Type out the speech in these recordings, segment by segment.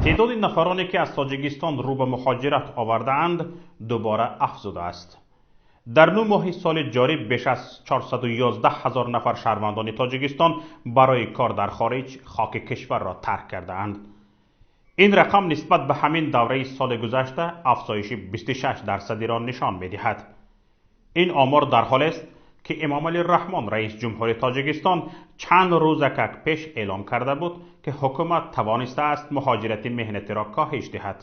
Теъдоди нафароне ки аз Тоҷикистон рӯ ба муҳоҷират овардаанд, дубора афзудааст. Дар 9 моҳи соли ҷорӣ беш аз 411 ҳазор нафар шаҳрвандони Тоҷикистон барои кор дар хориҷ хоки кишварро тарк кардаанд. Ин рақам нисбат ба ҳамин давраи соли гузашта афзоиши 26%-иро нишон медиҳад. Ин омор дар ҳолест, ки Эмомалӣ Раҳмон, раис ҷумҳури Тоҷикистон, чанд рӯзакак пеш эълом карда буд, ки ҳукумат тавонистааст муҳоҷирати меҳнатиро коҳиш диҳад.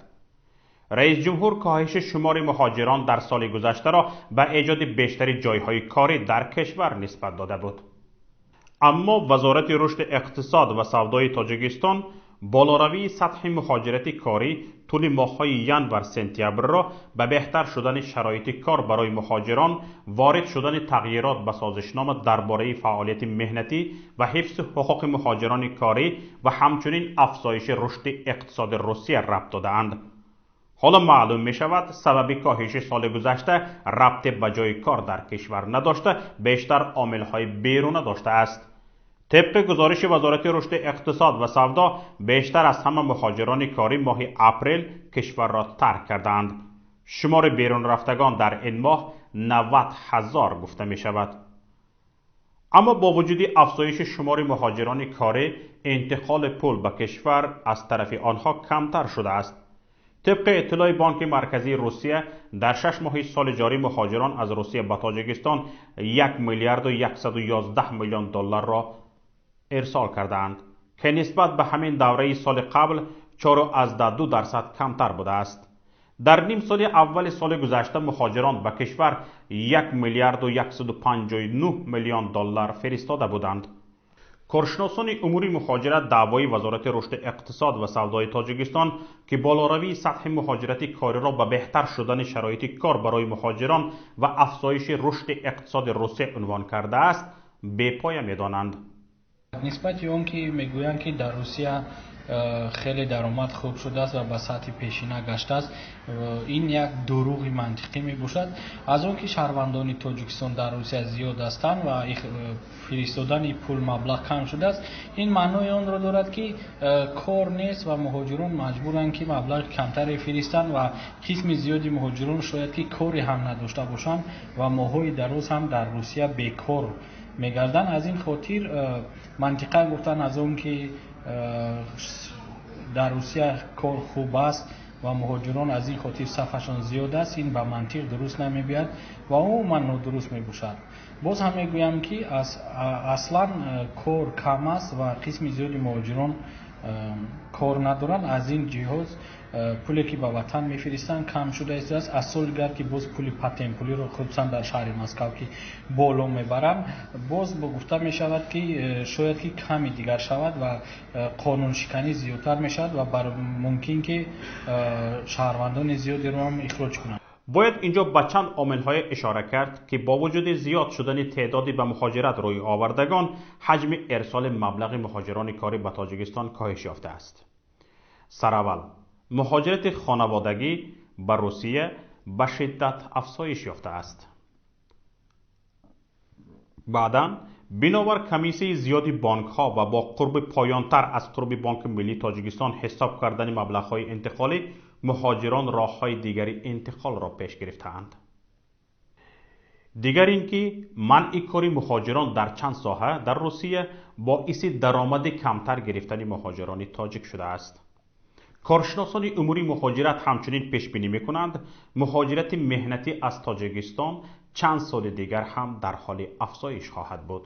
Раис ҷумҳур коҳиши шумори муҳоҷирон дар соли гузаштаро ба эҷоди бештари ҷойҳои корӣ дар кишвар нисбат дода буд. Аммо Вазорати рушди иқтисод ва савдои Тоҷикистон болоравии сатҳи муҳоҷирати корӣ тӯли моҳҳои январ-сентябрро ба беҳтар шудани шароити кор барои муҳоҷирон, ворид шудани тағйирот ба созишнома дар бораи фаъолияти меҳнатӣ ва ҳифзи ҳуқуқи муҳоҷирони корӣ ва ҳамчунин афзоиши рушди иқтисоди Русия рабт додаанд. Ҳоло маълум мешавад, сабаби коҳиши соли гузашта рабте ба ҷои кор дар кишвар надошта, бештар омилҳои беруна доштааст. Тибқи гузориши Вазорати рушди иқтисод ва савдо, бештар аз ҳама муҳоҷирони корӣ моҳи апрел кишварро тарк кардаанд. Шумори берунрафтагон дар ин моҳ 90 ҳазор гуфта мешавад. Аммо бо вуҷуди афзоиши шумори муҳоҷирони корӣ, интиқоли пул ба кишвар аз тарафи онҳо камтар шудааст. Тибқи иттилои Бонки Марказии Русия, дар 6 моҳи соли ҷорӣ муҳоҷирон аз Русия ба Тоҷикистон 1 миллиарду 111 миллион долларро ирсол кардаанд, ки нисбат ба ҳамин давраи соли қабл 4,2% камтар будааст. Дар ним соли аввали соли гузашта муҳоҷирон ба кишвар 1 миллиарду 159 миллион доллар фиристода буданд. Коршиносони умури муҳоҷират даъвои Вазорати рушди иқтисод ва савдои Тоҷикистон, ки болоравии сатҳи муҳоҷирати кориро ба беҳтар шудани шароити кор барои муҳоҷирон ва афзоиши рушди иқтисоди Русия унвон кардааст, бепоя медонанд. Нисбати он ки мегӯянд, ки дар Русия хеле даромад хуб шудааст ва ба сатҳи пешина гаштааст, ин як дурӯғи мантиқӣ мебошад. Аз он ки шаҳрвандони Тоҷикистон дар Русия зиёд ҳастанд ва фиристодани пул маблағ кам шудааст, ин маънои онро дорад, ки кор нест ва муҳоҷирон маҷбуранд, ки маблағи камтаре фиристанд ва қисми зиёди муҳоҷирон шояд ки коре ҳам надошта бошанд ва моҳҳои дароз ҳам дар Русия бекор мегарданд. Аз ин хотир мантиқан гуфтан аз он ки дар Русия кор хуб аст ва муҳоҷирон аз ин хотир сафашон зиёд аст, ин ба мантиқ дуруст намебиёяд ва умуман нодуруст мебошад. Боз ҳам мегӯям, ки аслан кор кам аст ва қисми зиёди муҳоҷирон кор надоранд. Аз ин ҷиҳоз пуле ки ба ватан мефиристанд, кам шуда истодааст. Аз соли дигар ки боз пули патентпулиро, хусусан дар шаҳри Москав, ки боло мебаранд, боз гуфта мешавад, ки шояд ки ками дигар шавад ва қонуншиканӣ зиёдтар мешавад ва мумкин ки шаҳрвандони зиёдеро ҳам ихроҷ кунанд. Бояд инҷо ба чанд омилҳое ишора кард, ки бо вуҷуди зиёд шудани теъдоди ба муҳоҷират рӯй овардагон, ҳаҷми ирсоли маблағи муҳоҷирони корӣ ба Тоҷикистон коҳиш ёфтааст. Сараввал, муҳоҷирати хонаводагӣ ба Русия ба шиддат афзоиш ёфтааст. Баъдан, бинобар комиссияи зиёди бонкҳо ва бо қурби поёнтар аз қурби Бонки Миллии Тоҷикистон ҳисоб кардани маблағҳои интиқолӣ, муҳоҷирон роҳҳои дигари интиқолро пеш гирифтаанд. Дигар ин ки манъи кори муҳоҷирон дар чанд соҳа дар Русия боиси даромади камтар гирифтани муҳоҷирони тоҷик шудааст. Коршиносони умури муҳоҷират ҳамчунин пешбинӣ мекунанд, муҳоҷирати меҳнатӣ аз Тоҷикистон чанд соли дигар ҳам дар ҳоли афзоиш хоҳад буд.